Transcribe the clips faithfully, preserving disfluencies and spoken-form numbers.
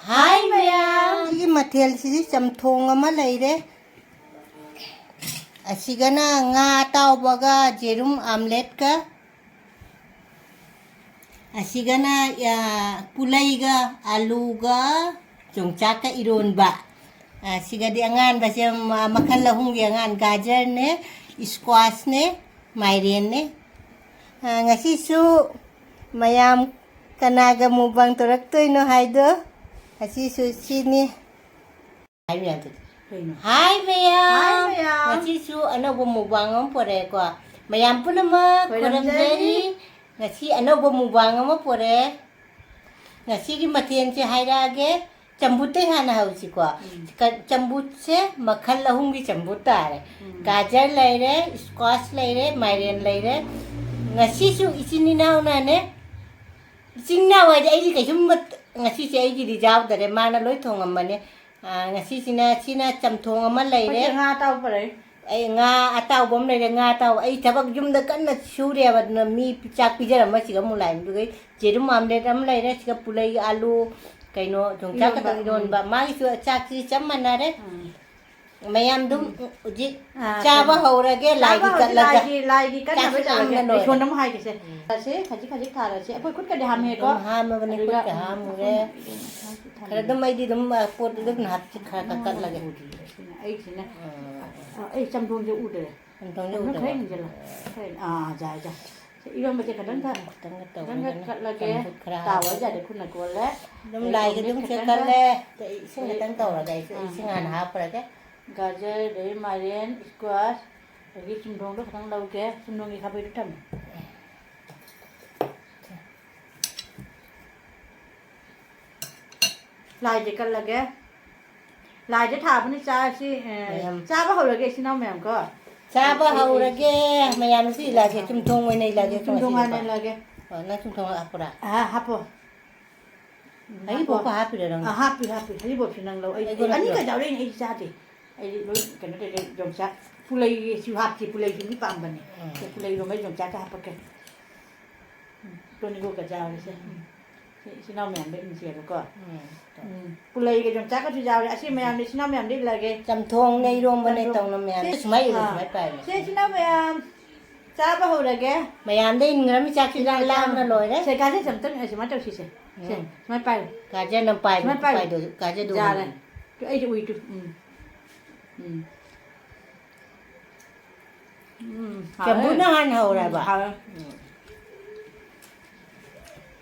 ꯍꯥꯏ ꯃꯌꯥꯝ! ꯁꯤꯒꯤ ꯃꯊꯦꯜꯁꯤꯗꯤ ꯆꯝꯊꯣꯡ ꯑꯃ ꯂꯩꯔꯦ꯫ ꯑꯁꯤꯒꯅ ꯉꯥ ꯑꯇꯥꯎꯕꯒ ꯌꯦꯔꯨꯝ ꯑꯥꯝꯂꯦꯠꯀ꯫ ꯑꯁꯤꯒꯅ, ꯑ, ꯄꯨꯂꯩꯒ ꯑꯂꯨꯒ ꯌꯣꯡꯆꯥꯛꯀ ꯏꯔꯣꯟꯕ꯫ ꯑ, ꯁꯤꯒꯗꯤ ꯑꯉꯥꯟꯕꯁꯦ ꯃ-, ꯃꯈꯜ ꯑꯍꯨꯝꯒꯤ ꯑꯉꯥꯟ, ꯒꯥꯖꯔꯅꯦ, ꯏꯁꯀ꯭ꯋꯥꯁꯅꯦ, ꯃꯥꯏꯔꯦꯟꯅꯦ꯫ ꯑ, ꯉꯁꯤꯁꯨ ꯃꯌꯥꯝ ꯀꯅꯥꯒ ꯃꯨꯛꯕꯥꯡ ꯇꯧꯔꯛꯇꯣꯏꯅꯣ ꯍꯥꯏꯗꯣ ꯉꯁꯤꯁꯨ ꯁꯤꯅꯤ꯫ ꯍꯥꯏ ꯃꯌꯥꯝ꯫ ꯀꯩꯅꯣ? ꯍꯥꯏ ꯃꯌꯥꯝ! ꯍꯥꯏ ꯃꯌꯥꯝ! ꯉꯁꯤꯁꯨ ꯑꯅꯧꯕ ꯃꯨꯛꯕꯥꯡ ꯑꯃ ꯄꯨꯔꯛꯑꯦꯀꯣ꯫ ꯃꯌꯥꯝ ꯄꯨꯝꯅꯃꯛ ꯈꯣꯏꯔꯝꯖꯔꯤ꯫ ꯈꯣꯏꯔꯝꯖꯔꯤ꯫ ꯉꯁꯤ ꯑꯅꯧꯕ ꯃꯨꯛꯕꯥꯡ ꯑꯃ ꯄꯨꯔꯛꯑꯦ꯫ ꯉꯁꯤꯒꯤ ꯃꯊꯦꯜꯁꯦ ꯍꯥꯏꯔꯛꯑꯒꯦ꯫ ꯆꯝꯐꯨꯠꯇꯩ ꯍꯥꯟꯅ ꯍꯧꯁꯤꯀꯣ꯫ ꯎꯝ꯫ ꯆꯝꯐꯨꯠꯁꯦ ꯃꯈꯜ ꯑꯍꯨꯝꯒꯤ ꯆꯝꯐꯨꯠ ꯇꯥꯔꯦ꯫ ꯎꯝ꯫ ꯒꯥꯖꯔ ꯂꯩꯔꯦ, ꯏꯁꯀ꯭ꯋꯥꯁ ꯂꯩꯔꯦ, ꯃꯥꯏꯔꯦꯟ ꯂꯩꯔꯦ꯫ ꯉꯁꯤꯁꯨ ꯏꯆꯤꯟ ꯏꯅꯥꯎꯅꯅꯦ, ꯏꯆꯤꯟ ꯏꯅꯥꯎ ꯍꯥꯏꯗꯤ ꯑꯩꯗꯤ ꯀꯩꯁꯨꯝ, ꯉꯁꯤꯁꯦ ꯑꯩꯒꯤꯗꯤ ꯌꯥꯎꯗꯔꯦ, ꯃꯥꯅ ꯂꯣꯏ ꯊꯣꯡꯉꯝꯕꯅꯦ꯫ ꯑꯥ, ꯉꯁꯤꯁꯤꯅ, ꯁꯤꯅ ꯆꯝꯊꯣꯡ ꯑꯃ ꯂꯩꯔꯦ꯫ ꯑꯩꯈꯣꯏꯁꯦ ꯉꯥ ꯑꯇꯥꯎꯕ ꯂꯩ꯫ ꯑꯩ ꯉꯥ ꯑꯇꯥꯎꯕ ꯑꯃ ꯂꯩꯔꯦ, ꯉꯥ ꯑꯇꯥꯎꯕ꯫ ꯑꯩ ꯊꯕꯛ ꯌꯨꯝꯗ ꯀꯟꯅ ꯁꯨꯔꯦꯕ, ꯑꯗꯨꯅ ꯃꯤ ꯆꯥꯛ ꯄꯤꯖꯔꯝꯃ ꯁꯤꯒ ꯑꯃꯨꯛ ꯂꯥꯛꯑꯦ꯫ ꯑꯗꯨꯒ ꯌꯦꯔꯨꯝ ꯑꯥꯝꯂꯦꯠ ꯑꯃ ꯂꯩꯔꯦ, ꯁꯤꯒ ꯄꯨꯂꯩ, ꯑꯂꯨ, ꯀꯩꯅꯣ, ꯌꯣꯡꯆꯥꯛ ꯏꯔꯣꯟꯕ꯫ ꯈꯛꯇꯪ ꯏꯔꯣꯟꯕ꯫ ꯃꯥꯒꯤꯁꯨ ꯆꯥꯛꯁꯤ ꯆꯞ ꯃꯥꯟꯅꯔꯦ꯫ ꯎꯝ꯫ ꯃꯌꯥꯝꯗꯨꯝ ꯎꯝ꯫ ꯍꯧꯖꯤꯛ ꯑꯥ, ꯆꯥꯕ ꯀꯩꯅꯣ꯫ ꯍꯧꯔꯒꯦ, ꯆꯥꯕ ꯂꯥꯏꯒꯤ ꯍꯧꯔꯁꯤ, ꯀꯠꯂꯒ꯫ ꯂꯥꯏꯒꯤ, ꯂꯥꯏꯒꯤ ꯀꯠꯅꯕ ꯆꯥꯛꯁꯤ ꯇꯧꯔꯒꯦ꯫ ꯂꯥꯝꯅ ꯂꯣꯏꯔꯦ꯫ ꯂꯥꯏꯁꯣꯟ ꯑꯃ ꯍꯥꯏꯒꯦꯁꯦ꯫ ꯎꯝ꯫ ꯆꯥꯁꯤ ꯈꯖꯤꯛ ꯈꯖꯤꯛ ꯊꯥꯔꯁꯤ꯫ ꯑꯩꯈꯣꯏ ꯈꯨꯠꯀꯗꯤ ꯍꯥꯝꯃꯦꯀꯣ꯫ ꯑꯗꯨꯝ ꯍꯥꯝꯃꯕꯅꯤ, ꯑꯗꯨꯒ ꯈꯨꯠꯀ ꯎꯝ, ꯍꯥꯝꯃꯨꯔꯦ꯫ ꯎꯝ, ꯎꯝ, ꯎꯝ, ꯈꯔ ꯑꯗꯨꯝ ꯑꯩꯗꯤ ꯑꯗꯨꯝ, ꯑ, ꯄꯣꯠ ꯑꯗꯨꯝ ꯍꯥꯞ-, ꯈꯔ ꯈꯔ ꯀꯠꯂꯒꯦ꯫ ꯎꯗ꯭ꯔꯤ, ꯑꯁꯤꯅ ꯑꯩꯁꯤꯅ꯫ ꯎꯝ꯫ ꯑ, ꯑꯩ ꯆꯝꯊꯣꯡꯁꯦ ꯎꯗ꯭ꯔꯦ꯫ ꯆꯝꯊꯣꯡꯁꯦ ꯆꯝꯊꯣꯡ ꯈꯔ ꯎꯗ꯭ꯔꯦ꯫ ꯍꯦꯟꯖꯤꯜꯂꯣ꯫ ꯈꯔ ꯍꯦꯟ-, ꯑꯥ, ꯑꯥ, ꯌꯥꯏ, ꯌꯥꯏ꯫ ꯁꯤ ꯏꯔꯣꯟꯕꯁꯦ ꯈꯤꯇꯪ ꯈꯔ, ꯈꯤꯇꯪꯒ ꯈꯤꯇꯪ ꯈꯔ ꯇꯧꯔꯒꯅ ꯀꯠꯂꯒꯦ꯫ ꯆꯝꯐꯨꯠ ꯈꯔ ꯇꯥꯎꯕ ꯍꯥꯞꯄꯒ꯫ ꯌꯥꯗꯦ ꯈꯨꯠꯅ ꯀꯣꯜꯂꯦ꯫ ꯑꯗꯨꯝ ꯑꯗꯩ ꯂꯥꯏꯒꯤ ꯆꯨꯝꯅ ꯑꯗꯨꯝ ꯈꯤꯇꯪꯒ ꯆꯦꯛꯈꯠꯂꯦ꯫ ꯑꯩ ꯏꯁꯤꯡ ꯈꯤꯇꯪ ꯇꯧꯔꯒ ꯑꯩꯁꯨ ꯑꯥ꯫ ꯏꯁꯤꯡ ꯍꯥꯟꯅ ꯍꯥꯞꯄꯨꯔꯒꯦ꯫ ꯒꯥꯖꯔ, ꯑꯗꯩ ꯃꯥꯏꯔꯦꯟ, ꯏꯁꯀ꯭ꯋꯥꯁ, ꯑꯗꯒꯤ ꯆꯨꯝꯊꯣꯡꯗꯣ ꯈꯤꯇꯪ ꯂꯧꯒꯦ꯫ ꯆꯨꯝꯊꯣꯡꯒꯤ ꯈꯥꯕꯩꯗꯣ ꯊꯝꯃꯦ꯫ ꯂꯥꯏꯁꯦ ꯀꯠꯂꯒꯦ꯫ ꯂꯥꯏꯁꯦ ꯊꯥꯕꯅꯤ ꯆꯥꯁꯤ, ꯑ, ꯃꯌꯥꯝ꯫ ꯆꯥꯕ ꯍꯧꯔꯒꯦ ꯏꯆꯤꯟ ꯏꯅꯥꯎ ꯃꯌꯥꯝ ꯀꯣ꯫ ꯆꯥꯕ ꯑꯩ, ꯑꯩ, ꯍꯧꯔꯒꯦ꯫ ꯑꯩ, ꯃꯌꯥꯝꯁꯤ ꯏꯜꯂꯒꯦ꯫ ꯆꯨꯝꯊꯣꯡ ꯑꯣꯏꯅ ꯏꯜꯂꯒꯦ꯫ ꯆꯨꯝꯊꯣꯡ ꯍꯥꯟꯅ ꯏꯜꯂꯒꯦ꯫ ꯑꯣ, ꯅꯪ ꯆꯨꯝꯊꯣꯡ ꯍꯥꯞꯄꯨꯔꯥ? ꯑ, ꯍꯥꯞꯄꯣ꯫ ꯎꯝ, ꯍꯩꯔꯤꯕꯣꯛꯀ ꯍꯥꯞꯄꯣ꯫ ꯍꯥꯞꯄꯤꯔꯣ ꯅꯪ? ꯑ, ꯍꯥꯞꯄꯤ, ꯍꯥꯞꯄꯤ꯫ ꯍꯩꯔꯤꯕꯣꯞꯁꯤ ꯅꯪ ꯂꯧ꯫ ꯑꯩ, ꯑꯩ ꯑꯩ ꯑꯅꯤꯈꯛ ꯂꯧ꯫ ꯌꯥꯎꯔꯛꯏꯅꯦ, ꯑꯩ ꯆꯥꯗꯦ꯫ ꯑꯩꯗꯤ ꯂꯣꯏ ꯀꯩꯅꯣ ꯇꯧꯔꯦ, ꯌꯣꯡꯆꯥꯛ꯫ ꯄꯨꯂꯩꯁꯨ ꯍꯥꯞꯁꯤ, ꯄꯨꯂꯩꯁꯨ ꯃꯤ ꯄꯥꯝꯕꯅꯦ꯫ ꯎꯝ꯫ ꯑꯗꯣ ꯄꯨꯂꯩ ꯏꯔꯣꯝꯕ ꯌꯣꯡꯆꯥꯛꯀ ꯍꯥꯞꯄꯛꯀꯦ꯫ ꯎꯝ, ꯇꯣꯅꯤꯒꯣꯛꯀ ꯆꯥꯔꯁꯦ꯫ ꯎꯝ꯫ ꯏꯆꯤꯟ ꯏꯅꯥꯎ ꯃꯌꯥꯝꯗ ꯏꯟꯁꯦꯕꯀꯣ꯫ ꯎꯝ꯫ ꯎꯝ꯫ ꯄꯨꯂꯩꯒ ꯌꯣꯡꯆꯥꯛꯀꯁꯨ ꯌꯥꯎꯔꯦ꯫ ꯑꯁꯤ ꯃꯌꯥꯝꯅ ꯏꯆꯤꯟ ꯏꯅꯥꯎ ꯃꯌꯥꯝꯗ ꯏꯜꯂꯒꯦ꯫ ꯆꯝꯊꯣꯡꯅꯦ, ꯏꯔꯣꯝꯕꯅꯦ, ꯆꯝꯊꯣꯡ꯫ ꯇꯧꯅ ꯃꯌꯥꯝ꯫ ꯁꯤ, ꯁꯨꯃꯥꯏꯅ ꯏꯜꯂꯨ, ꯑꯥ꯫ ꯁꯨꯃꯥꯏꯅ ꯄꯥꯏꯔꯣ꯫ ꯁꯤ ꯏꯆꯤꯟ ꯏꯅꯥꯎ ꯃꯌꯥꯝ ꯆꯥꯕ ꯍꯧꯔꯒꯦ꯫ ꯃꯌꯥꯝꯗ ꯏꯟꯈ꯭ꯔꯃꯤ ꯆꯥꯛꯁꯤ ꯆꯥꯛ ꯂꯥꯝꯅ ꯂꯣꯏꯔꯦ꯫ ꯁꯦ, ꯒꯥꯖꯔ ꯆꯝꯇꯛ ꯁꯦ ꯁꯨꯃꯥꯏꯅ ꯇꯧꯁꯤꯁꯦ꯫ ꯁꯦ, ꯎꯝ꯫ ꯁꯨꯃꯥꯏꯅ ꯄꯥꯏꯔꯣ꯫ ꯒꯥꯖꯔ ꯅꯪ ꯄꯥꯏꯕ, ꯁꯨꯃꯥꯏꯅ ꯄꯥꯏꯔꯣ꯫ ꯄꯥꯏꯗꯣ, ꯒꯥꯖꯔꯗꯣ ꯌꯥꯔꯦ꯫ ꯎꯝ꯫ ꯇꯨ, ꯑꯩꯁꯦ ꯎꯏ ꯇꯨ꯫ ꯎꯝ꯫ ꯎꯝ꯫ ꯎꯝ, ꯍꯥꯎꯋꯦ꯫ ꯆꯝꯐꯨꯠꯅ ꯍꯥꯟꯅ ꯍꯧꯔꯕ? ꯎꯝ, ꯍꯥꯎꯋꯦ꯫ ꯎꯝ꯫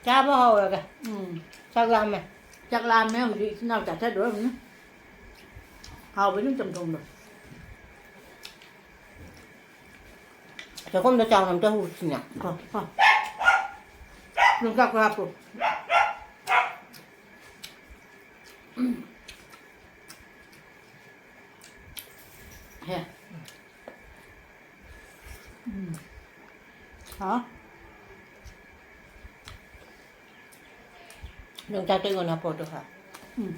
ꯆꯥꯕ ꯍꯧꯔꯒꯦ꯫ ꯎꯝ꯫ ꯆꯥꯛ ꯂꯥꯝꯃꯦ꯫ ꯆꯥꯛ ꯂꯥꯝꯃꯦ ꯍꯧꯖꯤꯛ ꯏꯆꯤꯟ ꯏꯅꯥꯎ ꯆꯥꯊꯗꯣꯔꯕꯅꯤ꯫ ꯍꯥꯎꯕꯅꯤ ꯆꯝꯊꯣꯡꯗꯣ꯫ ꯆꯥꯛꯈꯨꯝꯗ ꯆꯥꯎꯅ ꯑꯝꯇ ꯍꯨꯁꯤꯅꯦ꯫ ꯀꯣ, ꯀꯣ꯫ ꯌꯣꯡꯆꯥꯛꯁꯨ ꯍꯥꯞꯄꯨ꯫ ꯍꯦ꯫ ꯎꯝ꯫ ꯍꯥꯎ꯫ ꯌꯣꯡꯆꯥꯛꯇꯣ ꯑꯩꯉꯣꯟꯗ ꯍꯥꯞꯄꯛꯑꯣ ꯑꯗꯨ ꯈꯔ꯫ ꯎꯝ꯫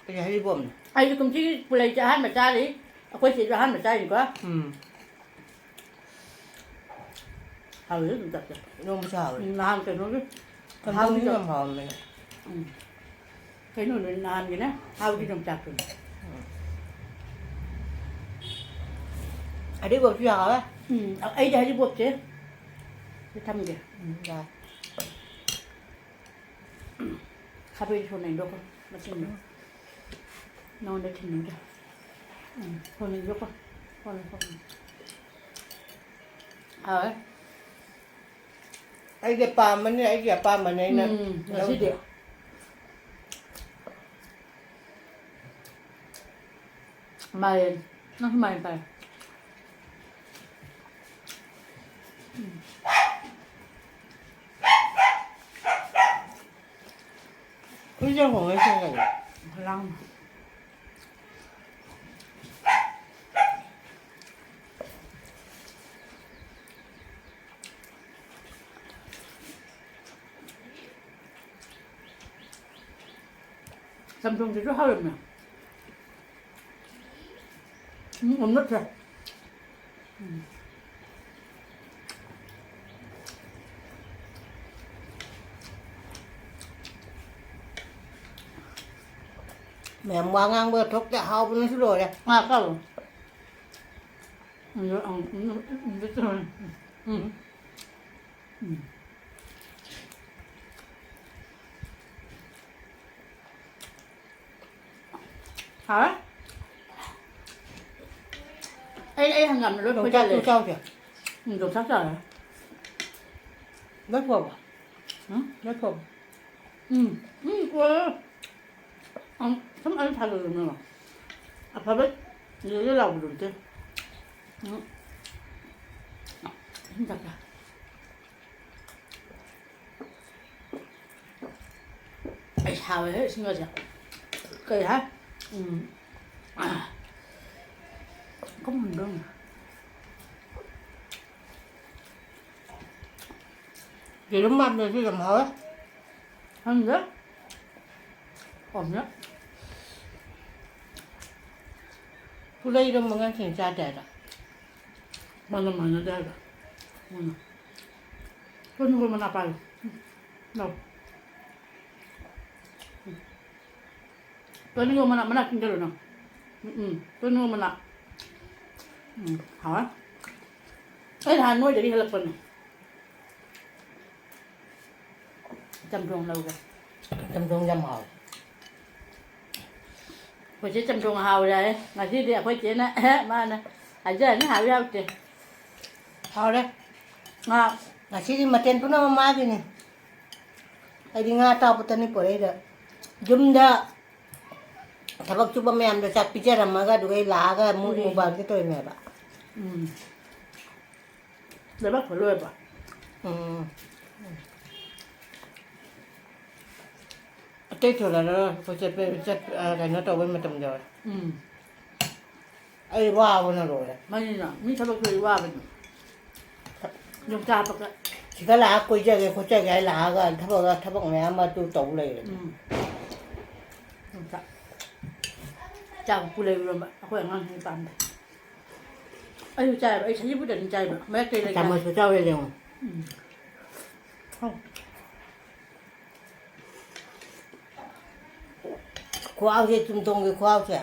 ꯑꯩꯗꯤ ꯍꯔꯤꯕꯣꯞꯅꯦ꯫ ꯑꯩꯁꯨ ꯀꯨꯝꯁꯤꯒꯤ ꯄꯨꯂꯩꯁꯦ ꯑꯍꯥꯟꯕ ꯆꯥꯔꯤ꯫ ꯑꯩꯈꯣꯏ ꯆꯦꯁꯨ ꯑꯍꯥꯟꯕ ꯆꯥꯔꯤꯀꯣ꯫ ꯎꯝ꯫ ꯍꯥꯎꯋꯤ ꯑꯗꯨꯝ ꯆꯥꯛꯁꯦ꯫ ꯏꯔꯣꯝꯕꯁꯨ ꯍꯥꯎꯋꯤ꯫ ꯎꯝ, ꯅꯍꯥꯟ ꯀꯩꯅꯣꯒꯤ ꯆꯝꯊꯣꯡꯁꯨ ꯍꯥꯎꯋꯤꯗꯣ꯫ ꯌꯥꯝ ꯍꯥꯎꯔꯝꯃꯦ꯫ ꯎꯝ꯫ ꯀꯩꯅꯣꯗꯨꯅꯤ ꯅꯍꯥꯟꯒꯤꯅꯦ, ꯍꯥꯎꯒꯤ ꯌꯣꯡꯆꯥꯛꯇꯨꯅꯤ꯫ ꯎꯝ꯫ ꯑꯗꯨꯏ ꯕꯣꯛꯁꯨ ꯌꯥꯎꯔꯦ꯫ ꯎꯝ, ꯑꯩꯗꯤ ꯍꯔꯤꯕꯣꯞꯁꯦ ꯁꯤ ꯊꯝꯒꯦ꯫ ꯎꯝ, ꯌꯥꯔꯦ꯫ ꯈꯥꯕꯩ ꯁꯣꯟꯅꯩꯗꯣꯀꯣ, ꯃꯆꯤꯟꯗꯣ꯫ ꯎꯝ꯫ ꯅꯉꯣꯟꯗ ꯊꯤꯟꯅꯤꯡꯗꯦ꯫ ꯎꯝ, ꯁꯣꯟꯅꯩꯗꯣꯀꯣ꯫ ꯁꯣꯟꯅꯩ, ꯁꯣꯟꯅꯩ꯫ ꯍꯥꯎꯋꯦ꯫ ꯑꯩꯒꯤ ꯄꯥꯝꯕꯅꯤ, ꯑꯩꯒꯤ ꯑꯄꯥꯝꯕꯅꯤ ꯑꯩꯅ ꯎꯝ, ꯉꯁꯤꯗꯤ꯫ ꯂꯧꯗꯦ꯫ ꯃꯥꯏꯔꯦꯟ꯫ ꯅꯪꯁꯨ ꯃꯥꯏꯔꯦꯟ ꯄꯥꯏ꯫ ꯎꯝ꯫ ꯍꯨꯏꯁꯦ ꯈꯣꯡꯉꯛꯏꯁꯦ ꯀꯩꯅꯣ? ꯂꯥꯡꯅꯨ꯫ ꯆꯝꯊꯣꯡꯁꯤꯁꯨ ꯍꯥꯎꯔꯝꯃꯦ꯫ ꯎꯝ, ꯑꯣꯝꯂꯦꯠꯁꯦ꯫ ꯎꯝ꯫ ꯃꯌꯥꯝ ꯋꯥ ꯉꯥꯡꯕꯒ ꯊꯣꯛꯇꯦ, ꯍꯥꯎꯕꯅꯁꯨ ꯂꯣꯏꯔꯦ꯫ ꯉꯥ ꯀꯥꯎ꯫ ꯎꯝ, ꯎꯝ, ꯎꯝ, ꯎꯝ, ꯎꯝ, ꯎꯝ꯫ ꯍꯥꯎꯋꯦ? ꯑꯩ, ꯑꯩ ꯍꯪꯒꯥꯝꯗ ꯂꯣꯏ ꯌꯣꯡꯆꯥꯛꯇꯨ ꯐꯣꯏꯖꯜꯂꯦ꯫ ꯆꯥꯎꯁꯦ꯫ ꯎꯝ, ꯌꯣꯡꯆꯥꯛ ꯆꯥꯎꯔꯦ꯫ ꯂꯣꯏ ꯐꯣꯏꯕ? ꯎꯝ? ꯂꯣꯏ ꯐꯣꯏꯕ? ꯎꯝ, ꯎꯝ, ꯀꯣꯜꯂꯦ꯫ ꯑꯝ, ꯁꯨꯝ ꯑꯩ ꯊꯥꯖꯜꯂꯨꯅꯦ꯫ ꯑꯐꯕ ꯂꯦ ꯂꯦ ꯂꯥꯎꯕꯗꯣ ꯅꯠꯇꯦ꯫ ꯎꯝ꯫ ꯁꯨꯝ ꯆꯥꯛ ꯆꯥ꯫ ꯑꯩ ꯍꯥꯎꯋꯦꯍꯦ ꯏꯁꯤꯡꯒꯁꯦ꯫ ꯀꯩ ꯍꯥꯏ? ꯎꯝ꯫ ꯀꯃꯥꯏꯅ ꯇꯧꯅꯤ? ꯌꯦꯔꯨꯝ ꯃꯥꯟꯕꯁꯨ ꯌꯥꯝ ꯍꯥꯎꯋꯦ꯫ ꯈꯪꯗꯦ꯫ ꯍꯥꯎꯕꯅꯦ꯫ ꯄꯨꯂꯩꯗꯣ ꯃꯉꯥ ꯊꯦꯡ ꯆꯥꯗꯦ ꯍꯥꯏꯕ꯫ ꯃꯥꯅ ꯃꯥꯟꯅꯗꯦ ꯍꯥꯏꯕ꯫ ꯎꯝ꯫ ꯇꯣꯅꯤꯒꯣ ꯃꯅꯥ ꯄꯥꯏꯌꯨ꯫ ꯎꯝ꯫ ꯂꯧ꯫ ꯎꯝ꯫ ꯇꯣꯅꯤꯒꯣ ꯃꯅꯥ, ꯃꯅꯥ ꯆꯤꯡꯗꯔꯣ ꯅꯪ꯫ ꯎꯝ, ꯎꯝ꯫ ꯇꯣꯅꯤꯒꯣ ꯃꯅꯥ꯫ ꯎꯝ, ꯍꯥꯎꯋꯦ꯫ ꯑꯩ ꯅꯍꯥꯟ ꯅꯣꯏꯗꯒꯤ ꯍꯦꯜꯂꯛꯄꯅꯦ꯫ ꯆꯝꯊꯣꯡ ꯂꯧꯒꯦ꯫ ꯆꯝꯊꯣꯡ ꯌꯥꯝ ꯍꯥꯎꯋꯦ꯫ ꯑꯩꯈꯣꯏ ꯆꯦ ꯆꯝꯊꯣꯡ ꯍꯥꯎꯔꯦ ꯍꯥꯏꯌꯦ꯫ ꯉꯁꯤꯗꯤ ꯑꯩꯈꯣꯏ ꯆꯦꯅ, ꯃꯥꯅ ꯍꯥꯏꯖꯔꯅꯤ ꯍꯥꯎꯏ ꯍꯥꯎꯇꯦ꯫ ꯍꯥꯎꯔꯦ꯫ ꯉꯥ꯫ ꯉꯁꯤꯗꯤ ꯃꯊꯦꯜ ꯄꯨꯝꯅꯃꯛ ꯃꯥꯒꯤꯅꯤ꯫ ꯑꯩꯗꯤ ꯉꯥ ꯑꯇꯥꯎꯕꯇꯅꯤ ꯄꯨꯔꯛꯏꯗꯣ꯫ ꯌꯨꯝꯗ ꯊꯕꯛ ꯁꯨꯕ ꯃꯌꯥꯝꯗꯣ ꯆꯥꯛ ꯄꯤꯖꯔꯝꯃꯒ ꯑꯗꯨꯒ ꯑꯩ ꯂꯥꯛꯑꯒ ꯑꯃꯨꯛ ꯎꯔꯤ꯫ ꯃꯨꯛꯕꯥꯡꯁꯦ ꯇꯧꯔꯤꯅꯦꯕ꯫ ꯎꯝ꯫ ꯂꯩꯕꯥꯛ ꯐ ꯂꯣꯏꯕ꯫ ꯎꯝ꯫ ꯑꯇꯩ ꯊꯣꯂꯔꯣꯏ, ꯑꯩꯈꯣꯏ ꯆꯠꯄ, ꯆꯠ-, ꯑ, ꯀꯩꯅꯣ ꯇꯧꯕꯩ ꯃꯇꯝ ꯌꯧꯔꯦ꯫ ꯎꯝ꯫ ꯑꯩ ꯋꯥꯕꯅ ꯂꯣꯏꯔꯦ꯫ ꯃꯥꯅꯤꯅ, ꯃꯤ ꯊꯕꯛ ꯁꯨꯔꯗꯤ ꯋꯥꯕꯅꯤ꯫ ꯌꯣꯡꯆꯥꯛ ꯍꯥꯞꯄꯒ꯫ ꯁꯤꯗ ꯂꯥꯛꯑ ꯀꯣꯏꯖꯒꯦ ꯈꯣꯠꯆꯒꯦ ꯍꯥꯏ ꯂꯥꯛꯑꯒ ꯊꯕꯛ, ꯊꯕꯛ ꯃꯌꯥꯝ ꯑꯃ ꯑꯗꯨ ꯇꯧ ꯂꯩꯔꯦ꯫ ꯎꯝ꯫ ꯌꯣꯡꯆꯥꯛ꯫ ꯆꯥꯛ ꯄꯨ ꯂꯩꯔꯨꯔꯕ ꯑꯩꯈꯣꯏ ꯑꯉꯥꯡꯁꯤꯡ ꯄꯥꯝꯗꯦ꯫ ꯑꯩꯁꯨ ꯆꯥꯏꯕ, ꯑꯩ ꯁꯖꯤꯕꯨꯗꯤ ꯑꯗꯨꯝ ꯆꯥꯏꯕ꯫ ꯃꯔꯛꯇ ꯂꯩ ꯆꯥꯃꯁꯁꯨ ꯆꯥꯎꯋꯦ ꯌꯦꯡꯉꯣ꯫ ꯎꯝ꯫ ꯍꯥꯎ꯫ ꯈꯨꯍꯥꯎꯁꯦ, ꯆꯨꯝꯊꯣꯡꯒꯤ ꯈꯨꯍꯥꯎꯁꯦ꯫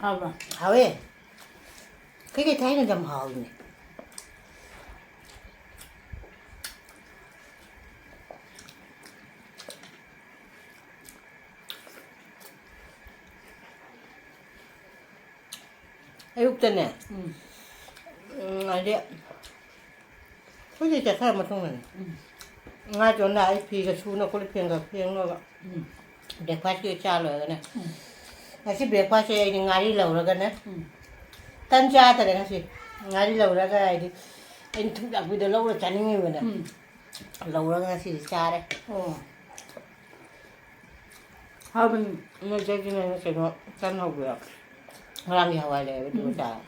ꯍꯥꯎꯕ꯭ꯔꯥ? ꯍꯥꯎꯋꯦ꯫ ꯀꯩꯀꯩ ꯊꯥꯏꯅ ꯌꯥꯝ ꯍꯥꯎꯋꯤꯅꯦ꯫ ꯑꯌꯨꯛꯇꯅꯦ, ꯎꯝ꯫ ꯎꯝ, ꯍꯥꯏꯗꯤ, ꯑꯩꯈꯣꯏꯗꯤ ꯆꯠꯈ꯭ꯔ ꯃꯇꯨꯡꯗꯅꯦ꯫ ꯎꯝ꯫ ꯉꯥ ꯆꯣꯟꯗ ꯑꯩ ꯐꯤꯒ ꯁꯨꯅ ꯀꯣꯜ ꯂꯤꯛ ꯐꯦꯡꯒ ꯐꯦꯡꯉꯒ ꯎꯝ꯫ Breakfastꯀꯤ ꯆꯥ ꯂꯣꯏꯔꯒꯅꯦ꯫ ꯎꯝ꯫ ꯉꯁꯤ breakfastꯁꯦ ꯑꯩꯗꯤ ꯉꯥꯔꯤ ꯂꯧꯔꯒꯅꯦ꯫ ꯎꯝ꯫ ꯇꯟ ꯆꯥꯗꯔꯦ ꯉꯁꯤ꯫ ꯉꯥꯔꯤ ꯂꯧꯔꯒ ꯍꯥꯏꯗꯤ ꯑꯩꯅ ꯊꯨꯝ ꯌꯥꯛꯄꯤꯗꯣ ꯂꯧꯔ ꯆꯥꯅꯤꯡꯉꯤꯕꯅꯦ꯫ ꯎꯝ꯫ ꯂꯧꯔꯒ ꯉꯁꯤꯗꯤ ꯆꯥꯔꯦ꯫ ꯑꯣ꯫ ꯍꯥꯎꯕꯅꯤ꯫ ꯅꯣꯏ ꯆꯠꯈꯤꯅꯦꯅ ꯀꯩꯅꯣ ꯇꯟ ꯍꯧꯕꯤꯔꯣ? ꯉꯔꯥꯡꯒꯤ ꯍꯋꯥꯏ ꯂꯩꯌꯦꯕ, ꯑꯗꯨꯒ ꯎꯝ꯫ ꯆꯥꯔꯦ꯫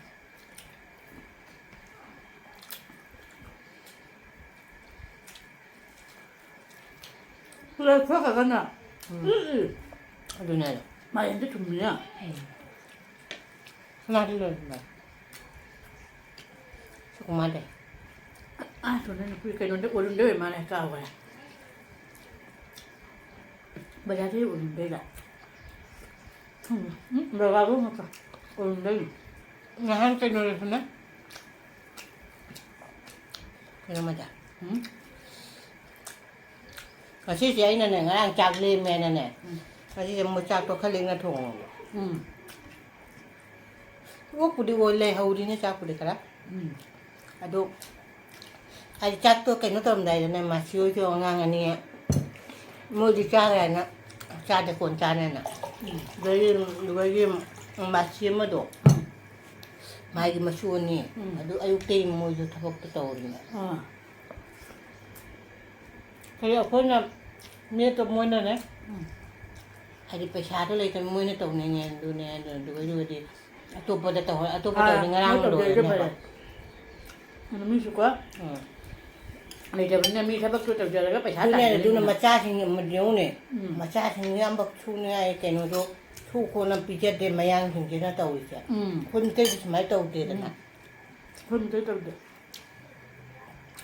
ꯂꯣꯏꯊꯣꯛꯈ꯭ꯔꯒꯅ ꯎꯝ꯫ ꯎꯝ, ꯎꯝ꯫ ꯑꯗꯨꯅꯦ꯫ ꯃꯥꯏꯔꯦꯟꯗꯤ ꯊꯨꯝꯃꯤꯅ꯫ ꯎꯝ꯫ ꯁꯅꯥꯗꯤ ꯂꯣꯏꯔꯝꯃꯦ꯫ ꯁꯨꯀꯨꯃꯥꯔꯗꯤ꯫ ꯑꯥ, ꯁꯣꯝꯗ ꯅꯨꯄꯤ ꯀꯩꯅꯣꯗ, ꯑꯣꯔꯨꯟꯗ ꯑꯣꯏꯔ ꯃꯥꯜꯂꯦ, ꯀꯥꯎꯈ꯭ꯔꯦ꯫ ꯕꯖꯥꯔꯗꯩ ꯑꯣꯔꯨꯟꯗꯩꯔ? ꯎꯝ, ꯎꯝ, ꯕꯖꯥꯔꯗꯩ ꯅꯠꯇ꯭ꯔꯣ? ꯑꯣꯔꯨꯟꯗꯩ꯫ ꯅꯍꯥꯟ ꯀꯩꯅꯣꯗꯁꯨꯅꯦ꯫ ꯀꯩꯅꯣꯝꯃꯗ꯫ ꯎꯝ꯫ ꯉꯁꯤꯁꯦ ꯑꯩꯅꯅꯦ, ꯉꯔꯥꯡ ꯆꯥꯛ ꯂꯦꯝꯃꯦꯅꯅꯦ, ꯎꯝ꯫ ꯉꯁꯤꯁꯦ ꯃꯣꯏ ꯆꯥꯛꯇꯣ ꯈꯔ ꯂꯤꯛꯅ ꯊꯣꯡꯉꯕ꯫ ꯎꯝ꯫ ꯑꯣꯛꯄꯨꯗꯤ ꯑꯣꯏ ꯂꯩꯍꯧꯔꯤꯅꯦ ꯆꯥꯛꯄꯨꯗꯤ ꯈꯔ꯫ ꯎꯝ꯫ ꯑꯗꯣ, ꯍꯥꯏꯗꯤ ꯆꯥꯛꯇꯣ ꯀꯩꯅꯣ ꯇꯧꯔꯝꯗꯥꯏꯗꯅꯦ, ꯃꯥꯁꯤ ꯍꯣꯏꯁꯨ ꯑꯉꯥꯡ ꯑꯅꯤ, ꯃꯣꯏꯗꯤ ꯆꯥꯈ꯭ꯔꯦꯅ, ꯆꯥꯗꯦ ꯀꯣꯟ ꯆꯥꯅꯦꯅ꯫ ꯎꯝ꯫ ꯑꯗꯒꯤ, ꯑꯗꯨꯗꯒꯤ ꯃꯥꯁꯤ ꯑꯃꯗꯣ, ꯎꯝ꯫ ꯃꯥꯒꯤ ꯃꯁꯨ ꯑꯅꯤ, ꯎꯝ꯫ ꯑꯗꯨ ꯑꯌꯨꯛꯇꯒꯤ ꯃꯣꯏꯁꯨ ꯊꯕꯛꯇꯣ ꯇꯧꯔꯤꯅꯦ꯫ ꯑꯥ꯫ ꯍꯥꯏꯗꯤ ꯑꯩꯈꯣꯏꯅ ꯃꯦꯠꯇꯣ ꯃꯣꯏꯅꯅꯦ, ꯎꯝ꯫ ꯍꯥꯏꯗꯤ ꯄꯩꯁꯥꯗꯣ ꯂꯩꯇꯕ ꯃꯣꯏꯅ ꯇꯧꯅꯤꯡꯉꯦ, ꯑꯗꯨꯅꯦ, ꯑꯗꯨ, ꯑꯗꯨꯒ, ꯑꯗꯨꯒꯗꯤ ꯑꯇꯣꯞꯄꯗ ꯇꯧꯍꯧꯔ-, ꯑꯇꯣꯞꯄ ꯑꯥ, ꯇꯧꯔꯗꯤ ꯉꯔꯥꯡ ꯃꯣꯏ ꯇꯧꯖꯔꯤꯗꯣ ꯂꯣꯏꯔꯅꯦꯕ꯫ ꯐꯔꯦ꯫ ꯑꯗꯨ ꯃꯤꯁꯨꯀꯣ ꯎꯝ꯫ ꯂꯩꯇꯕꯅꯤꯅ ꯃꯤ ꯊꯕꯛꯁꯨ ꯇꯧꯖꯔꯒ ꯄꯩꯁꯥ ꯑꯗꯨꯅꯦ, ꯑꯗꯨꯅ ꯇꯥꯟꯖꯔꯤꯕꯅꯤꯅ꯫ ꯃꯆꯥꯁꯤꯡ ꯑꯃ ꯌꯦꯡꯉꯨꯅꯦ꯫ ꯎꯝ꯫ ꯃꯆꯥꯁꯤꯡꯁꯦ ꯑꯃꯈꯛ ꯁꯨꯅꯤꯡꯉꯥꯏ ꯀꯩꯅꯣꯗꯣ ꯁꯨ ꯈꯣꯠꯅ ꯄꯤꯖꯗꯦ ꯃꯌꯥꯡꯁꯤꯡꯁꯤꯅ ꯇꯧꯔꯤꯁꯦ꯫ ꯎꯝ꯫ ꯑꯩꯈꯣꯏ ꯃꯤꯇꯩꯗꯤ ꯁꯨꯃꯥꯏꯅ ꯇꯧꯗꯦꯗꯅ꯫ ꯎꯝ꯫ ꯑꯩꯈꯣꯏ ꯃꯤꯇꯩ ꯇꯧꯗꯦ꯫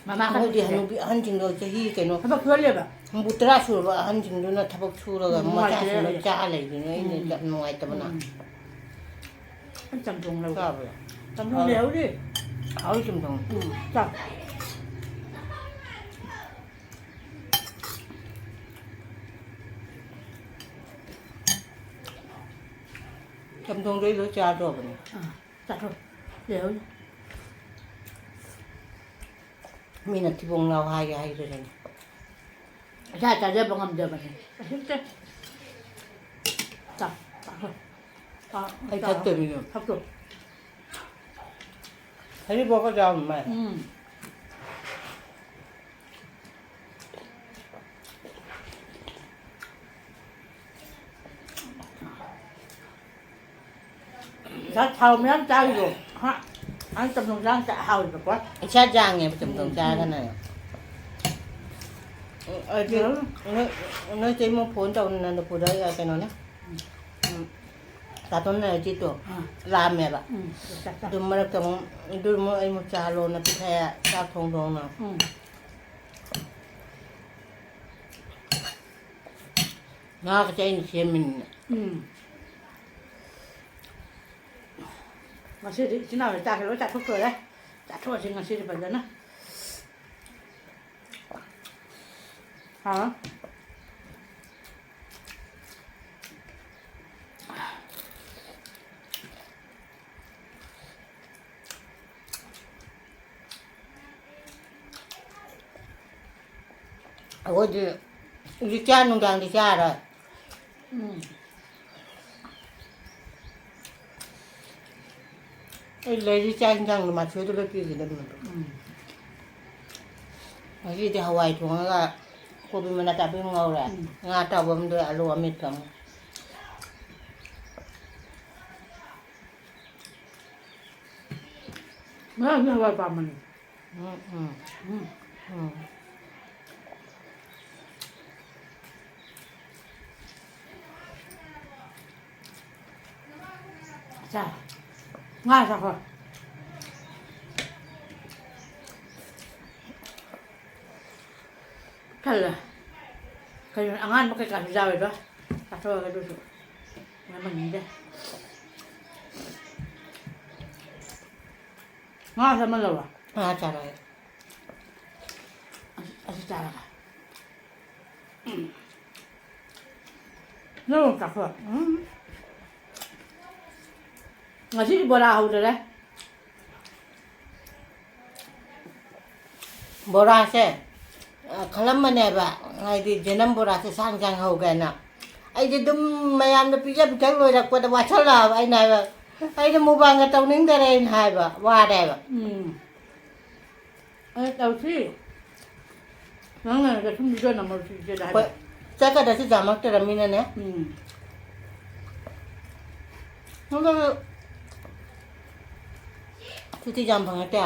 ꯃꯃꯥ ꯑꯩꯈꯣꯏꯗꯤ ꯈꯟꯕꯁꯦ ꯍꯅꯨꯕꯤ ꯑꯍꯟꯁꯤꯡꯗꯣ ꯆꯍꯤ ꯀꯩꯅꯣ ꯊꯕꯛ ꯁꯨꯍꯜꯂꯦꯕ꯫ ꯍꯨꯝꯐꯨ ꯇꯔꯥ ꯁꯨꯔꯕ ꯑꯍꯟꯁꯤꯡꯗꯨꯅ ꯊꯕꯛ ꯁꯨꯔꯒ ꯎꯝ, ꯃꯆꯥꯁꯤꯡꯗꯣ ꯅꯨꯡꯉꯥꯏꯇꯦ꯫ ꯆꯥ ꯂꯩꯗꯨꯅ ꯑꯩꯅ ꯎꯝ꯫ ꯌꯥꯝ ꯅꯨꯡꯉꯥꯏꯇꯕꯅ꯫ ꯎꯝ꯫ ꯑꯩ ꯆꯝꯊꯣꯡ ꯂꯧꯒꯦ꯫ ꯆꯥꯕ꯭ꯔꯣ? ꯆꯝꯊꯣꯡ ꯍꯥꯎꯋꯦ꯫ ꯂꯩꯍꯧꯔꯤ꯫ ꯍꯥꯎꯋꯤ ꯆꯝꯊꯣꯡ꯫ ꯎꯝ, ꯆꯥꯎ꯫ ꯆꯝꯊꯣꯡꯗꯣ ꯑꯩ ꯂꯣꯏ ꯆꯥꯗ꯭ꯔꯣꯕꯅꯦ꯫ ꯑꯥ, ꯆꯥꯊꯣꯛ꯫ ꯂꯩꯍꯧꯔꯤ꯫ ꯃꯤꯅ ꯊꯤꯕꯣꯡ ꯂꯥꯎ ꯍꯥꯏꯒꯦ ꯍꯥꯏꯗ꯭ꯔꯦꯅꯦ꯫ ꯏꯁꯥ ꯆꯥꯖꯕ ꯉꯝꯖꯕꯅꯦ꯫ ꯎꯁꯤꯠꯇꯦ꯫ ꯆꯥ, ꯆꯥꯈ꯭ꯔꯣ꯫ ꯆꯥ, ꯑꯩ ꯆꯥ꯫ ꯊꯛꯇꯣꯏꯅꯤꯅꯦ꯫ ꯊꯛꯇꯣ꯫ ꯍꯔꯤꯕꯣꯞꯀ ꯆꯥꯎ ꯃꯥꯏ꯫ ꯎꯝ꯫ ꯏꯁꯥ ꯊꯥꯎ ꯃꯌꯥꯝ ꯆꯥꯔꯤꯗꯣ, ꯍꯥ? ꯑꯩ ꯆꯝꯊꯣꯡ ꯆꯥ ꯍꯥꯎꯋꯦꯕꯀꯣ꯫ ꯏꯁꯥ ꯌꯥꯡꯉꯦꯕ ꯆꯝꯊꯣꯡ ꯎꯝ, ꯎꯝ꯫ ꯆꯥꯔꯒꯅ꯫ ꯎꯝ, ꯑꯗꯨ ꯎꯝ꯫ ꯅꯣꯏ, ꯅꯣꯏ ꯇꯩꯃ ꯐꯣꯟ ꯇꯧꯅ ꯅꯟꯗꯄꯨꯔꯗ ꯀꯩꯅꯣꯅ꯫ ꯎꯝ꯫ ꯇꯥꯇꯣꯟ ꯅꯔꯖꯤꯠꯇꯣ ꯑꯥ꯫ ꯂꯥꯛꯑꯝꯃꯦꯕ꯫ ꯎꯝ, ꯆꯥꯛ ꯆꯥ-꯫ ꯑꯗꯨ ꯃꯔꯛꯇ ꯑꯃꯨꯛ, ꯑꯗꯨ ꯑꯃꯨꯛ ꯑꯩ ꯑꯃꯨꯛ ꯆꯥ ꯂꯣꯟꯅ ꯄꯤꯊꯛꯑꯦ, ꯆꯥꯛ ꯊꯣꯡ ꯊꯣꯡꯅ꯫ ꯎꯝ꯫ ꯉꯥꯒꯁꯦ ꯑꯩꯅ ꯁꯦꯝꯃꯤꯅꯤꯅꯦ꯫ ꯎꯝ꯫ ꯉꯁꯤꯗꯤ ꯏꯆꯤꯟ ꯏꯅꯥꯎꯁꯦ ꯆꯥꯛꯁꯦ ꯂꯣꯏ ꯆꯥꯊꯣꯛꯇꯣꯔꯦ꯫ ꯆꯥꯊꯣꯛꯑꯁꯤ ꯉꯁꯤꯗꯤ ꯐꯖꯅ꯫ ꯍꯥꯎ꯫ ꯑꯩꯈꯣꯏꯗꯤ ꯍꯧꯖꯤꯛ ꯆꯥ ꯅꯨꯡꯗꯥꯡꯗꯤ ꯆꯥꯔꯣꯏ꯫ ꯎꯝ꯫ ꯑꯩ ꯂꯩꯔꯤ ꯆꯥꯛ ꯏꯟꯖꯥꯡꯗꯣ ꯃꯥꯊꯣꯏꯗ ꯂꯣꯏ ꯄꯤꯈꯤꯗꯕꯅꯦꯕ꯫ ꯎꯝ꯫ ꯉꯁꯤꯗꯤ ꯍꯋꯥꯏ ꯊꯣꯡꯉꯒ ꯀꯣꯕꯤ ꯃꯅꯥ ꯀꯥꯄꯤ ꯑꯃ ꯉꯧꯔꯦ꯫ ꯎꯝ꯫ ꯉꯥ ꯑꯇꯥꯎꯕ ꯑꯃꯗꯣ ꯑꯂꯨ ꯑꯃꯦꯠꯄ ꯑꯃ꯫ ꯉꯔꯥꯡꯗꯤ ꯍꯋꯥꯏ ꯄꯥꯝꯕꯅꯦ꯫ ꯎꯝ, ꯎꯝ꯫ ꯎꯝ꯫ ꯎꯝ꯫ ꯆꯥ꯫ ꯉꯥ ꯆꯥꯈꯣ꯫ ꯈꯜꯂꯦ꯫ ꯀꯩꯅꯣ, ꯑꯉꯥꯟꯕ ꯀꯩꯀꯥꯁꯨ ꯌꯥꯎꯋꯦꯕ꯫ ꯆꯥꯊꯣꯛꯑꯒ ꯑꯗꯨꯁꯨ ꯉꯝꯍꯟꯅꯤꯡꯗꯦ꯫ ꯉꯥꯁꯦ ꯑꯃ ꯂꯧꯔꯣ꯫ ꯉꯥ ꯆꯥꯔꯣꯏ꯫ ꯑꯁꯤ, ꯑꯁꯤ ꯆꯥꯔꯒ꯫ ꯎꯝ꯫ ꯅꯪ ꯆꯥꯊꯣꯛ꯫ ꯎꯝ꯫ ꯉꯁꯤꯗꯤ ꯕꯣꯔꯥ ꯍꯧꯗꯔꯦ꯫ ꯕꯣꯔꯥꯁꯦ, ꯑ, ꯈꯜꯂꯝꯕꯅꯦꯕ, ꯍꯥꯏꯗꯤ ꯖꯦꯅꯝ ꯕꯣꯔꯥꯁꯦ ꯁꯥꯡ ꯁꯥꯡ ꯍꯧꯒꯦꯅ꯫ ꯑꯩꯗꯤ ꯑꯗꯨꯝ ꯃꯌꯥꯝꯅ ꯄꯤꯖ ꯄꯤꯊꯛ ꯂꯣꯏꯔꯛꯄꯗ ꯋꯥꯁꯜꯂꯛꯑꯕ꯫ ꯑꯩꯅ ꯍꯥꯏꯕ, "ꯑꯩꯅ ꯃꯨꯛꯕꯥꯡꯒ ꯇꯧꯅꯤꯡꯗꯔꯦ" ꯑꯩꯅ ꯍꯥꯏꯕ, ꯋꯥꯔꯦꯕ꯫ ꯎꯝ꯫ ꯑꯩ ꯇꯧꯁꯤ꯫ ꯅꯪꯅ ꯀꯩꯁꯨꯝ ꯚꯤꯗꯤꯑꯣ ꯅꯝꯃꯧꯁꯤ ꯏꯆꯦꯗ ꯍꯥꯏꯕ꯫ ꯍꯣꯏ, ꯆꯠꯀꯗ꯭ꯔꯁꯨ ꯌꯥꯝꯃꯛꯇ꯭ꯔꯃꯤꯅꯅꯦ꯫ ꯎꯝ꯫ ꯍꯟꯗꯛ ꯁꯨꯇꯤ ꯌꯥꯝ ꯐꯪꯉꯛꯇꯦ꯫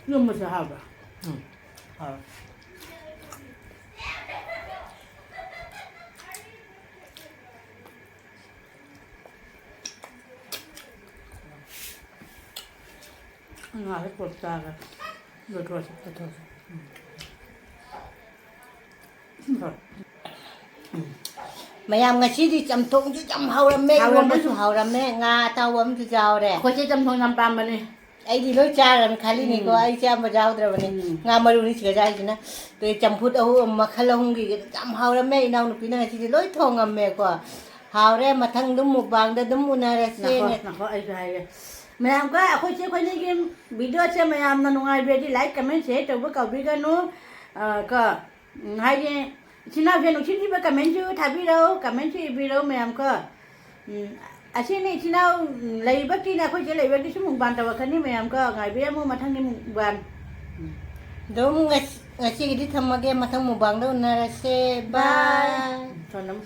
ꯌꯨꯝꯕꯁꯨ ꯍꯥꯎꯕ꯭ꯔꯥ? ꯎꯝ, ꯍꯥꯎꯋꯦ꯫ ꯉꯥꯁꯦ ꯄꯨꯂꯞ ꯆꯥꯒꯦ꯫ ꯂꯣꯏꯊꯣꯛꯑꯁꯤ꯫ ꯂꯣꯏꯊꯣꯛꯑꯁꯤ꯫ ꯎꯝ꯫ ꯎꯝ꯫ ꯃꯌꯥꯝ, ꯉꯁꯤꯗꯤ ꯆꯝꯊꯣꯡꯁꯨ ꯌꯥꯝ ꯍꯥꯎꯔꯝꯃꯦ, ꯍꯥꯎꯔꯝꯃꯦ꯫ ꯏꯔꯣꯝꯕꯁꯨ ꯍꯥꯎꯔꯝꯃꯦ, ꯉꯥ ꯑꯇꯥꯎꯕ ꯑꯃꯁꯨ ꯌꯥꯎꯔꯦ꯫ ꯑꯩꯈꯣꯏꯁꯦ ꯆꯝꯊꯣꯡ ꯌꯥꯝ ꯄꯥꯝꯕꯅꯦ꯫ ꯑꯩꯗꯤ ꯂꯣꯏ ꯆꯥꯔꯅꯤ ꯈꯜꯂꯤꯅꯤꯀꯣ, ꯎꯝ꯫ ꯑꯩꯁꯦ ꯑꯝꯕ ꯌꯥꯎꯗ꯭ꯔꯕꯅꯤ꯫ ꯎꯝ꯫ ꯉꯥ ꯃꯔꯨꯅꯤ ꯁꯤꯒ ꯆꯥꯏꯁꯤꯅ꯫ ꯑꯗꯩ ꯆꯝꯐꯨꯠ ꯑꯍꯨꯝ, ꯃꯈꯜ ꯑꯍꯨꯝꯒꯤ ꯌꯥꯝ ꯍꯥꯎꯔꯝꯃꯦ꯫ ꯏꯅꯥꯎꯅꯨꯄꯤꯅ ꯉꯁꯤꯗꯤ ꯂꯣꯏ ꯊꯣꯡꯉꯝꯃꯦꯀꯣ꯫ ꯍꯥꯎꯔꯦ, ꯃꯊꯪꯗ ꯃꯨꯛꯕꯥꯡꯗ ꯑꯗꯨꯝ ꯎꯅꯔꯁꯦ꯫ ꯉꯥꯏꯈꯣ, ꯉꯥꯏꯈꯣ, ꯑꯩꯁꯨ ꯍꯥꯏꯒꯦ꯫ ꯃꯌꯥꯝꯒ ꯑꯩꯈꯣꯏ ꯆꯦ ꯑꯩꯈꯣꯏꯅꯤꯒꯤ ꯚꯤꯗꯤꯑꯣꯁꯦ ꯃꯌꯥꯝꯅ ꯅꯨꯡꯉꯥꯏꯕꯤꯔꯗꯤ like, comment, share ꯇꯧꯕ ꯀꯥꯎꯕꯤꯒꯅꯨ꯫ ꯑ, ꯀꯣ, ꯎꯝ, ꯍꯥꯏꯗꯤ, ꯏꯆꯤꯟ ꯏꯅꯥꯎꯁꯦ ꯅꯨꯡꯁꯤꯕꯤꯕ commentꯁꯨ ꯊꯥꯕꯤꯔꯛꯎ, commentꯁꯨ ꯏꯕꯤꯔꯛꯎ ꯃꯌꯥꯝ ꯀꯣ꯫ ꯎꯝ, ꯑꯁꯤꯅꯤ ꯏꯆꯤꯟ ꯏꯅꯥꯎ, ꯎꯝ, ꯂꯩꯕꯒꯤꯅꯦ, ꯑꯩꯈꯣꯏ ꯆꯦ ꯂꯩꯕꯒꯤ ꯁꯨꯝ ꯃꯨꯛꯕꯥꯡ ꯇꯧꯔꯛꯀꯅꯤ ꯃꯌꯥꯝ ꯀꯣ, ꯉꯥꯏꯕꯤꯔꯝꯃꯨ ꯃꯊꯪꯒꯤ ꯃꯨꯛꯕꯥꯡ꯫ ꯎꯝ꯫ ꯑꯗꯨꯝ ꯉꯁꯤ-, ꯉꯁꯤꯒꯤꯗꯤ ꯊꯝꯃꯒꯦ, ꯃꯊꯪ ꯃꯨꯛꯕꯥꯡꯗ ꯎꯅꯔꯁꯦ꯫ Bye꯫ Bye꯫ ꯁꯣꯝꯗ ꯑꯃꯨꯛ